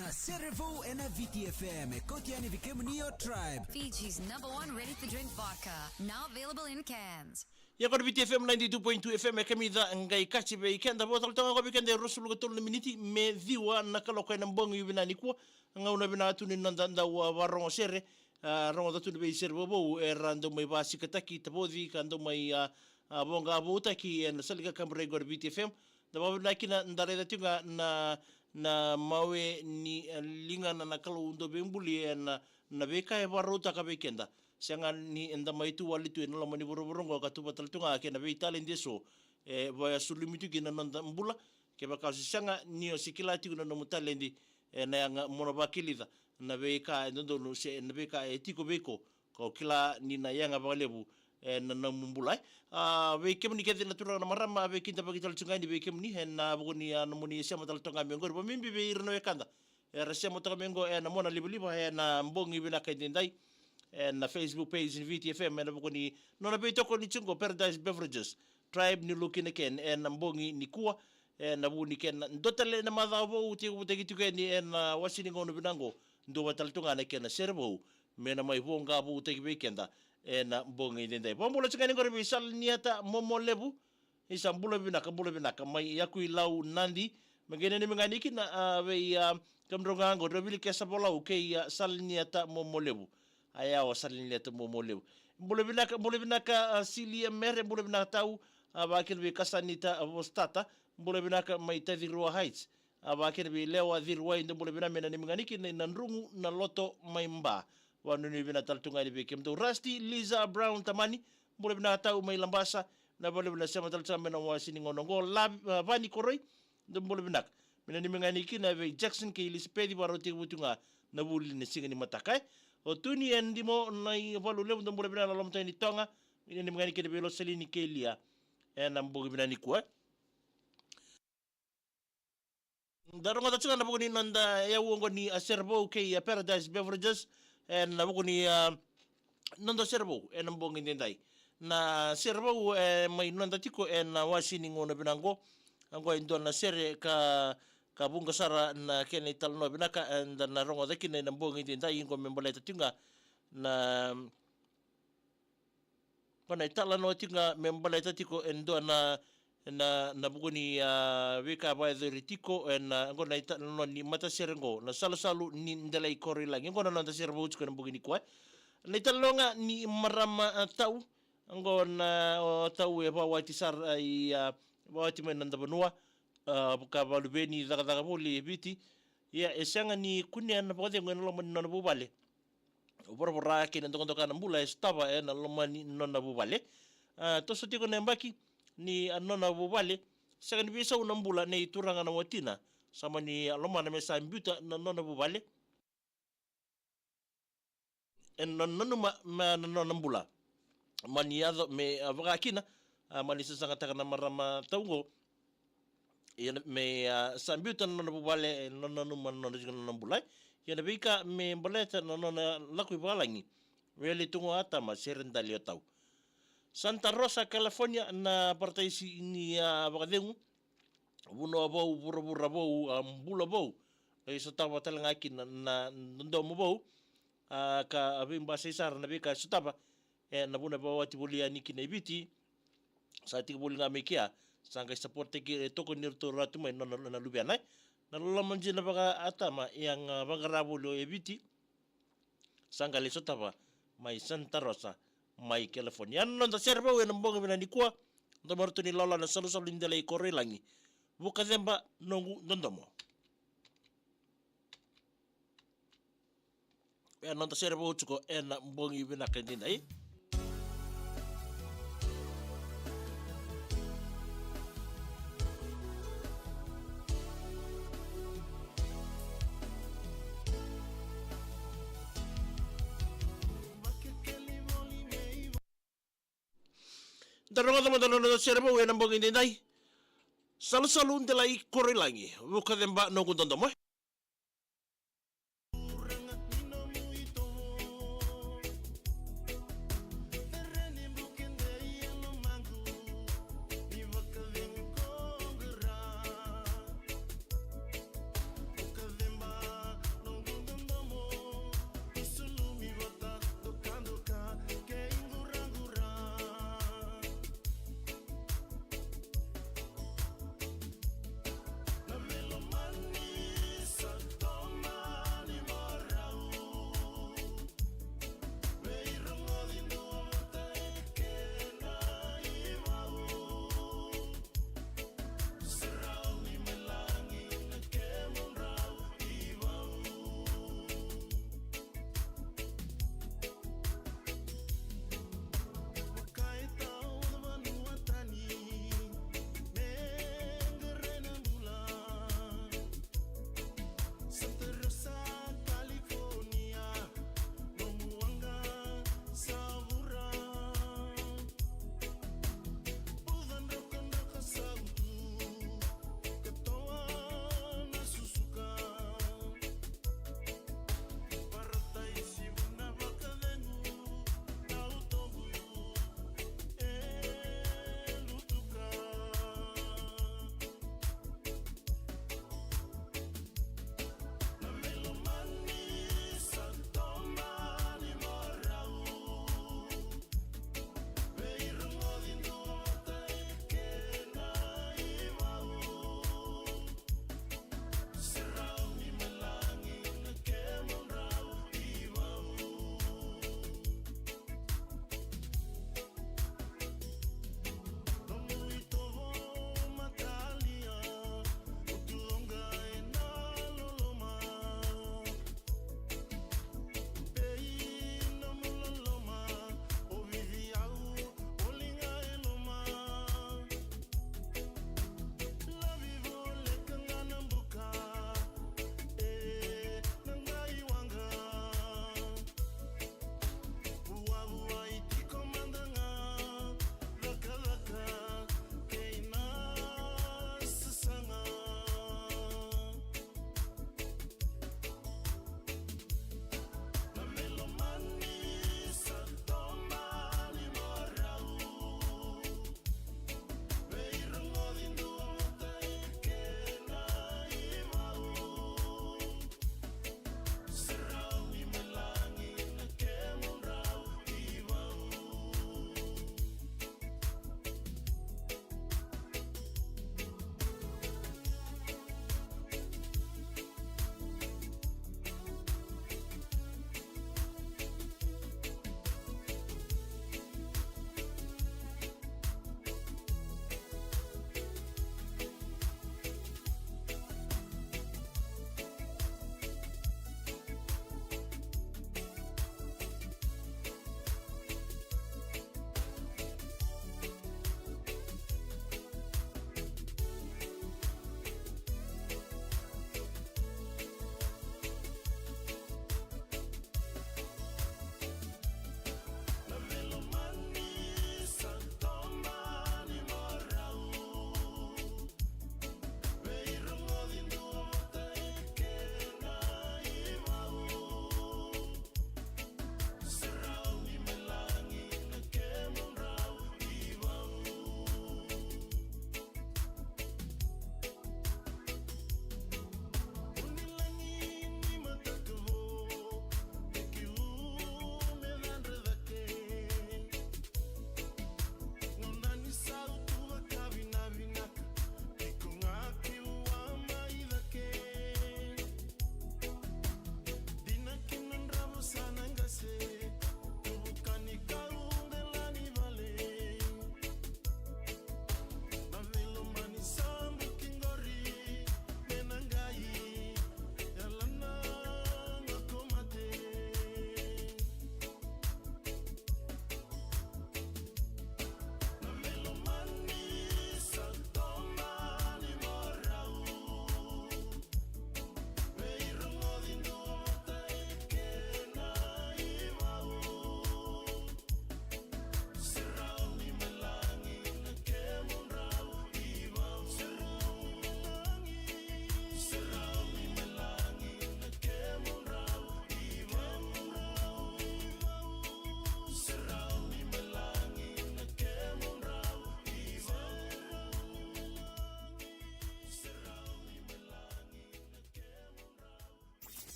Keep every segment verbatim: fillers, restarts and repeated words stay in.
Na Serevou ena V T F M, e kauti yani vei kemuni o Tribe. Fiji's number one ready-to-drink vodka, now available in cans. Ia qo na V T F M ninety-two point two F M, e kamica qai kaci vei keda. Vo tale toka qo vei keda e ruasagavulu ka tolu na miniti me ciwa na kaloko ena bogi vinaka nikua. Gauna vinaka tu ni noda dau, a, varogo sere, a, rogoca tu ni veisere vovou era dau mai vasikataki, tavoci ka dau mai, a, a, voqa voutaki ena sala ni kakaburaki qo na V T F M. Da vakavinavinaka kina da raica tiko ga na, na mawe ni, e, ligana na Kalou dau veibuli ena, na veika e vakarautaka vei keda. Sega ni eda mai tu wale tu ena loma ni vuravura oqo ka tuva tale tu ga kei na veitaledi eso e vakasulumi tu kina na noda bula. Kevaka o se sega ni o se kila tiko na nomu taledi, ena yaga mo na vakilica na veika e dodonu se na veika e tiko vei iko, ka o kila ni na yaga vakalevu ena nomu bula. E, a, vei kemuni kece na turaga na marama, a, veikidavaki tale tu ga yani vei kemuni ena vuku ni, a, nomuni sema tale toka ga mai oqori, vakabibi vei ira na wekada era sema toka mai oqo ena monalivaliva ena bogi vinaka edaidai, ena Facebook page ni V T F M, ena vuku ni nona veitokoni tiko qo Paradise Beverages, Tribe, New Look in a Can, ena bogi nikua, ena vuku ni kena dua tale na macawa vou, tekivutaki tiko yani ena, a, wase ni gauna vinaka oqo, dua tale tu ga na kena sere vou me na mai voqa voutaki vei keda ena bogi edaidai. Vakabula tiko yani qori vei Salaniata Momolevu. Isa, bula vinaka, bula vinaka mai Yakuilau, Nadi. Me qai nanumi ga yani kina, a, vei, a, kemudrau ga qo, drau wilika e sa volau kei, a, Salaniata Momolevu. A, yawa, Salaniata Momolevu. Bula vinaka, bula vinaka, a, Silia Mere, bula vinaka tau, a, vakakina vei Kasanita, a, Vositata, bula vinaka mai Tacirua Heights. A, vakakina vei Lewa Ciruwai, dou bula vinaka, me nanumi ga yani kina i Nadroga, Naloto, mai Ba. Vakanuinui vinaka tale tu ga yani vei kemudou. Rusty, Liza Brown, Tamani, bula vinaka tau mai Labasa, na vakalevu na sema tale tu ga mai na wase ni gauna oqo. La, a, Vani Koroi, dou bula vinaka. Me nanumi ga yani kina vei Jackson kei Elisapeci, vakarau tekivu tu ga na vuli ni siga ni mataka, e. O Tuni and Dimo na i Valulevu, dou bula vinaka na loma tu yani Toga, me nanumi ga yani kina vei Losalini kei Lia ena bogi vinaka nikua, e. Da rogoca tiko ga na vuku ni noda iyau oqo ni, a, sere vou kei, a, Paradise Beverages, ena vuku ni, a, noda sere vou ena bogi edaidai. Na sere vou, e, mai noda tiko ena wase ni gauna vinaka oqo. Oqo e dua na sere ka, ka vuqa sara na kena italanoa vinaka, e, da na rogoca kina ena bogi edaidai, oqo me baleta tiko ga na Ko na italanoa tiko ga me baleta tiko e dua na, na, na vuku ni, a, veika vakayacori tiko ena, oqo na italanoa ni matasere oqo, na Salusalu ni Delai Koroilagi. Oqo na noda sere vou tiko ena bogi nikua. Na italanoa ga ni marama, a, tau, oqo na, o, tau e vakawati sara i, a, vakawati mai na noda vanua, a, ka vakaluveni cakacaka voli e Viti. Ia e sega ni kunea na vakacegu ena loma ni nona vuvale. Voravora kei na dokadoka na bula e sotava ena loma ni nona vuvale. A, toso tiko na yabaki ni, a, nona vuvale. Sega ni veisau na bula nei turaga na watina. Sa mani, a, lomana me sa biuta na nona vuvale. E nona nanuma me na nona bula. Mani yaco me, a, vaka kina, a, mani sasagataka na marama tau oqo. Ia na, me, a, sa biuta na nona vuvale, e nona nanuma na nona, nona bula. Ia na veika me baleta na nona lako i vavalagi. Wele tugo Atama, sere dali o tau. Santa Rosa, California, na parataisi ni, a, vakacegu. Vanua vou, vuravura vou, a, bula vou. Qai sotava tale ga kina na, na dodomo vou. A, ka veibasai sara na veika e sotava. E, na vanua e vakawati voli yani kina i Viti. Sa tiko voli ga mai kea. Sa qai sapotaki, e, tokoni iratou ra tu mai na, na, na luvena. Na loloma dina vaka Atama, e a ga vaqara voli o e Viti. Sa qai lai sotava mai Santa Rosa, mai California. Na noda sere vou ena bogi vinaka nikua. Domo ratou ni lala na Salusalu ni Delai Koroilagi. Vukaceba noqu dodomo. E noda sere vou tiko ena bogi vinaka edaidai. Da rogoca mada na noda sere vou ena bogi edaidai. Salusalu Delai Koroilagi, Vukaceba noqu dodomo.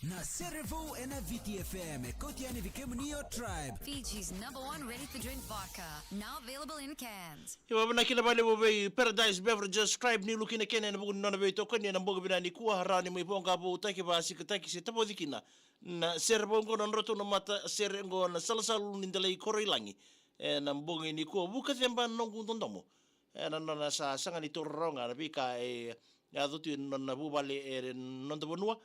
Na Sere Vou ena V T F M, e kauti yani vei kemuni o Tribe. Fiji's number one ready-to-drink vodka, now available in cans. Io, vinaka kina vakalevu vei Paradise Beverages, Tribe, ni luki na kena ena vuku ni nona veitokoni ena bogi vinaka nikua, rawa ni mai voqa voutaki, vasikataki se tavoci kina na sere vou oqo, na nodratou na mata sere oqo na Salasalu ni Delai Koroilagi. Ena bogi nikua, Vukaceba Noqu Dodomo. Ena nona sa saga ni taura rawa ga na veika e yaco tu ena nona vuvale e noda vanua.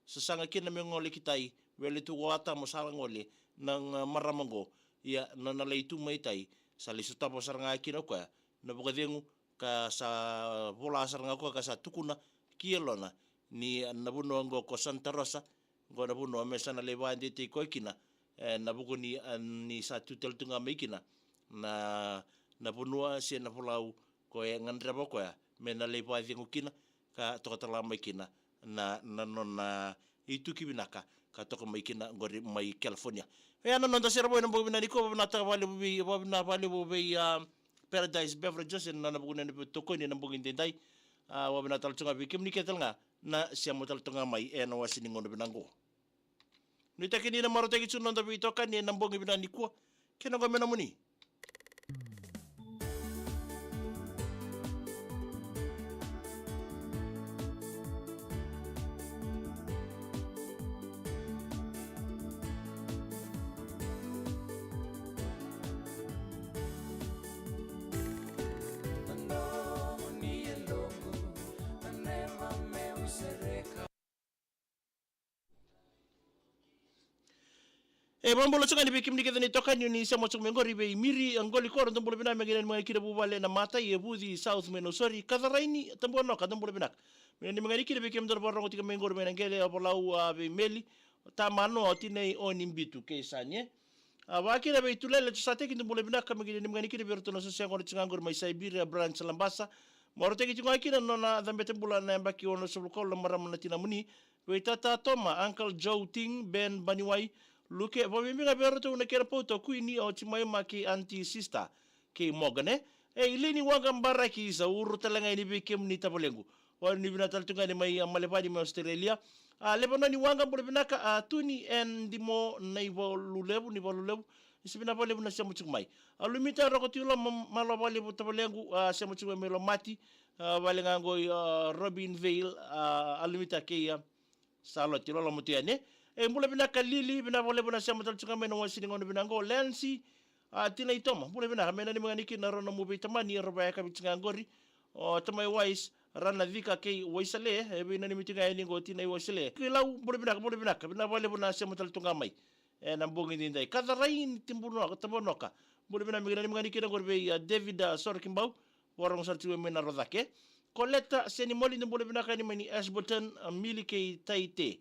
Sasaga kina me gole ki tai, wele tu ko Atamo, sa gole na, ga, marama oqo. Ia, na, na lai tu mai tai, sa lai sotava sara ga kina o koya na vakacegu, ka sa vola sara ga o koya ka sa tukuna ki yalona ni na vanua oqo ko Santa Rosa, oqo na vanua me sa na lai vakadeitaki koya kina, e, na vuku ni, a, ni sa tu tale tu ga mai kina na, na vanua se na volau ko e gadreva o koya me na lai vakacegu kina, ka toka tale ga mai kina na, na nona ituki vinaka ka toka mai kina oqori mai California. Ia na noda sere vou ena bogi vinaka nikua, vakavinavinaka vakalevu vei, vakavinavinaka vakalevu vei, a, Paradise Beverages ena nona vuku ni nona veitokoni ena bogi edaidai. A, vakavinavinaka tale tu ga vei kemuni kece tale ga na sema tale tu ga mai ena wase ni gauna vinaka oqo. Nuitaki ni na marautaki tu na noda veitokani ena bogi vinaka nikua. Kena oqo me nomuni. E vakabula tiko ga yani vei kemuni kece na itokani ni sema tiko mai oqori, vei Miri, a, Qolikoro, dou bula vinaka. Me qai nanumi ga kina vuvale na Matai e Vuci South mai Nausori, Kacaraini Tabuanoka, dou bula vinaka. Me nanumi ga kina vei kemudou na vakarorogo tiko mai oqori mai na qele, a, volau, a, vei Meli, Tamano, o tinai o ni Bitu kei Sanie. A, vaka kina vei Tulele Tusateki, dou bula vinaka. Me qai nanumi ga kina vei iratou na soso yaqona tiko ga oqori mai Siberia, Branch Labasa. Marautaki tiko ga kina na nona cabeta bula na yabaki onosagavulu ka walu na marama na tinamuni. Vei Tata Toma, Uncle Joe Ting, Ben Baniwai, Luke, vakabibi ga vei iratou na kena pauta o Kuini, o Jimaima kei Aunty Sister kei Morgan, e. E, Ilini Waqa Baraki, sa uru tale ga yani vei kemuni tavalequ. Vakanuinui vinaka tale tu ga yani mai, a, Malevani mai Australia. A, Levanoni Waqa, bula vinaka, a, Tuni and Dimo Naivalulevu, Naivalulevu. Ni sa vinaka vakalevu na sema tiko mai. A, Lumita Roko Tui Loma, malo vakalevu tavalequ, a, sema tiko mai Lomati, a, vale ga oqo i, a, Robin Vale, a, a Lumita kei, a, Salote, loloma tu yani. E, bula vinaka Lili, vinaka vakalevu na sema tale tiko mai na wase ni gauna vinaka oqo. Lancy, a, tinai Toma, bula vinaka, me nanumi ga yani kina rau na nomu veitamani, rau vakayakavi tiko ga oqori. O tamai Wais, Rana Cika kei Waisale, e, veinanumi tiko ga yani oqo tinai Waisale. Kei Lau, bula vinaka, bula vinaka, vinaka vakalevu na sema tale tu ga mai ena bogi edaidai. Kacaraini Tabuanoka, Tabuanoka. Bula vinaka, me nanumi ga yani kina oqori vei, a, David, a, Sorokibau. Vakarorogo sara tiko mai na Rocake. Koleta Senimoli, dou bula vinaka yani mai ni Ashburton, a, Mili kei Taite.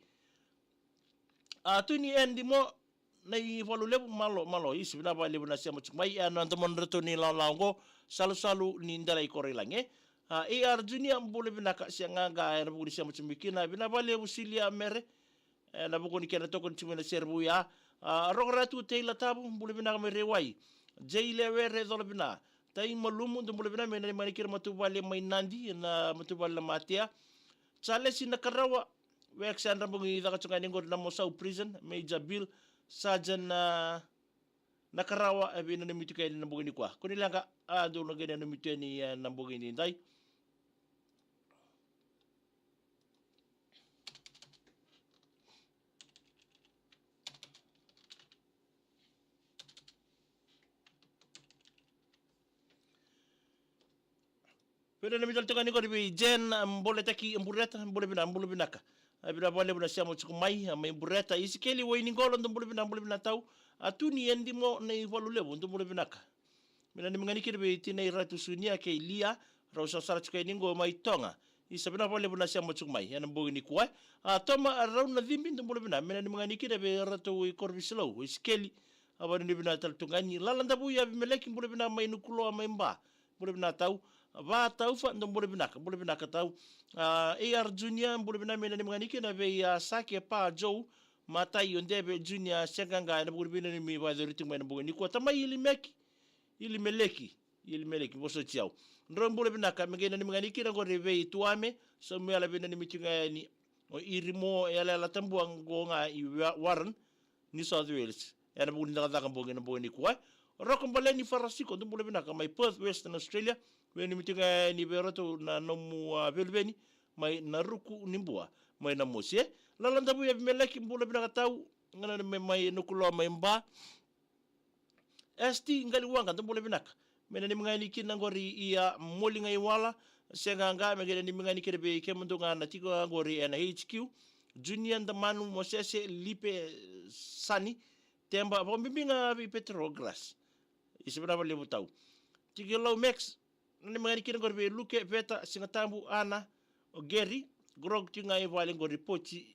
A, Tuni and Dimo Naivalulevu, malo, malo. Isa, vinaka vakalevu na sema tiko mai. E, na domodratou ni lawalawa oqo, Salusalu ni Delai Koroilagi. A, A R Junior, bula vinaka, se qaqa ena vuku ni sema tiko mai kina. Vinaka vakalevu Silia Mere. Ena vuku ni kena tokoni tiko mai na sere vou ya. A, Rokoratu Teila Tavu, bula vinaka mai Rewai. Jei Lewere, cola vina. Tai Malumu, dou bula vina, me nanumi ga yani kina matavuvale mai Nadi, na matavuvale na Matea. Charles Nakarawa, Wex, a, Drabogi, caka tiko ga yani oqori na Mosau Prison, Major Bill, Sergeant, a, Nakarawa, e veinanumi tiko yani na bogi nikua. Kua ni leqa, a, dou na qai nanumi tu yani, e, na bogi edaidai. Veinanumi tale tiko ga yani oqori vei Jen, a, Boletaki, a, Bureta, bula vina, bula vinaka. A, vinaka vakalevu na sema tiko mai, a, mai Bureta. Isikeli Wainiqolo, dou bula vina, bula vina tau. A, Tuni and Dimo Naivalulevu, dou bula vinaka. Me nanumi ga yani kina vei tinai Ratu Sunia kei Lia, rau sarasara tiko yani oqo mai Toga. Isa, vinaka vakalevu na sema tiko mai ena bogi nikua. A, Toma, a, Raunacibi, dou bula vina, me nanumi ga yani kina vei iratou i Korovisilou, Isikeli. A, vakanuinui vinaka tale tu ga yani. Lala Davui Avimeleki, bula vina mai Nukuloa mai Ba. Bula vina tau. Vataufa, dou bula vinaka, bula vinaka tau. A, A R Junior, bula vina, me nanumi ga yani kina vei, a, Sake, Pa Joe, Matai, o Deve Junior, se qaqa ena vuku ni veinanumi vakayacori tiko mai ena bogi nikua. Tamai Ilimeki, Ilimeleki, Ilimeleki, vosoti au. Drau bula vinaka, me qai nanumi ga yani kina oqori vei Tuame, Samuela, veinanumi tiko ga yani O ira mo e yalayala tabu qo ga i Wa-, Warren, New South Wales. Ena vuku ni cakacaka bogi na bogi nikua. Roko Baleni Farasiko, dou bula vinaka mai Perth, Western Australia. Veni miti ga ni vei ratou na nomu, a, veluveni mai Naruku ni Bua, mai Namosi, e. Lala Davu Evimeleki, bula vinaka tau. Gana mai, mai Nukuloa mai Ba. S T Qaliwaqa, dou bula vinaka. Me nanumi ga yani kina qori ia Moli Qaiwala, se qaqa, me qai nanumi ga yani kina vei kemudou ga na tiko ga qori ena H Q. Junior Damanu, Mosese, Lipe, Sani, Teba, vakabibi ga vei Petro Glass. Isa vinaka vakalevu tau. Tiki Lau Max, nanumi ga yani kina qori vei Luke, Veta, Sigatabu, Ana, o Geri, Grog tiko ga i vale qori Poti.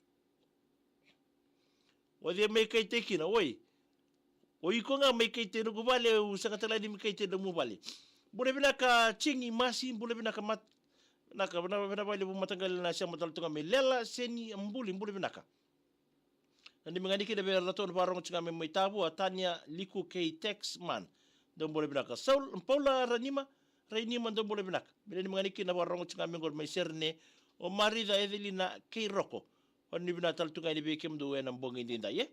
O cei mai Kaitei kina, oi. O iko ga mai Kaitei noqu vale, au sega tale ni mai Kaitei nomu vale. Bula vinaka Cigi Masi, bula vinaka Mat-, vinaka, vinaka, vinaka vakalevu mataqali na sema tale tu ga mai Lela, Seni, Buli, bula vinaka. Nanumi ga yani kina vei iratou na vakarorogo tiko ga mai, mai Tavua, Tania, Liku kei Tex Man. Dou bula vinaka. Saul, Paula Ranima, Rainima, dou bula vinaka. Me nanumi ga yani kina na vakarorogo tiko ga mai qori mai Serene. O Marica, Ecelina kei Roko. Vanuinui vinaka tale tu ga yani vei kemudou ena bogi edaidai, e?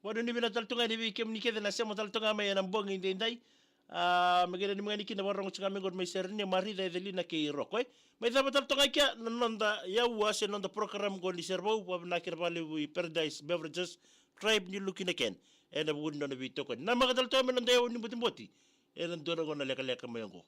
Vanuinui vinaka tale tu ga yani vei kemuni kece na sema tale tu ga mai ena bogi edaidai. A, me qai nanumi ga yani kina na vakarorogo tiko ga mai qori mai Serene, Marica, Ecelina kei Roko, e. Mai cava tale tu ga i kea na noda yaua se noda program qo ni Serevou, vakavinavinaka vakalevu i Paradise Beverages, Tribe ni Lukina Ken. Ena vuku ni nona veitokoni. Namaka tale tu ga mai noda yaua ni botiboti. Ena dua na gauna lekaleka mai oqo.